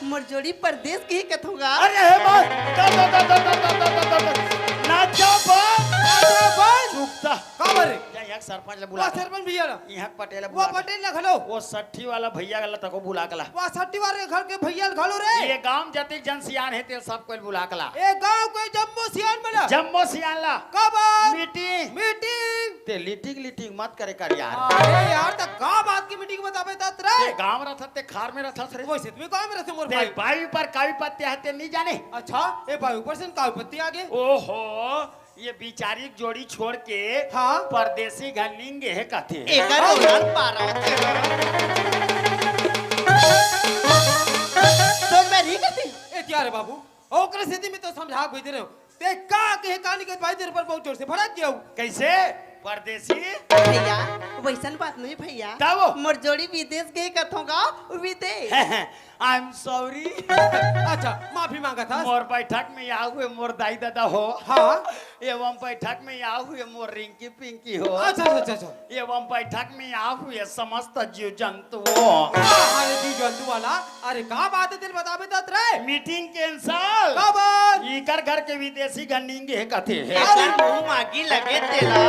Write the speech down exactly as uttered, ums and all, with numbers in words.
मोर जोड़ी परदेस गे हे कथों गा। अरे हे बस, ना जाओ बस। चुप ता। काबर रे? जा, यहाँ सरपंच ला वो बुला। सरपंच भैया ला। यहाँ पटेल ला वो बुला। पटेल ला घलो। वो सट्ठी वाला भैया ला तको बुला कला। वो सट्ठी वाले घर के भैया ला घलो रे। ये गांव जतिक जन सियान हे, ते सब कोई बुला कला। ए गांव के जम्मो सियान मन ला। जम्मो सियान ला। काबर? मीटिंग। मीटिंग। ते लीटिंग लीटिंग मत करे कर यार। अरे यार, त का बात की मीटिंग बताबे तात रे? ते गांव रथस ते खार में रथस रे। वैसे तुम्हें गांव में रहते मोर ते भाई। बाई पर कावी पत्ते हे ते नहीं जाने। अच्छा, ए भाई ऊपर से कावी पत्ते आगे। ओहो, ये बिचारी जोड़ी छोड़ के हाँ। परदेसी घर निंगे हे कथे। एकर उड़ान पारा होथे। सोच में नहीं करती। ए क्या रे बाबू, ओकरे सेती में तो समझा के भेजे रहे हो। ते का कहे कहानी के भाई तेरे पर बहुत जोर से भड़क गया हूँ। कैसे? परदेसी? भैया, वैसन बात नहीं भैया। तब? मोर जोड़ी विदेश गे कथों गा, विदेश। I am sorry। अच्छा, माफी मांगा था। मोर बैठक में आए हुए मोर दाई दादा हो। हाँ। एवं बैठक में आए हुए मोर रिंकी पिंकी हो। अच्छा, अच्छा, अच्छा, अच्छा। एवं बैठक में आए हुए समस्त जीव जंतु हो। अरे जीव जंतु वाला, अरे का बात हे तेरे बताबे तात रे? Meeting cancel. काबर? इकर घर के विदेसी घर निंगे हे कथे हे। एकर मुंह मागी लगे तेला।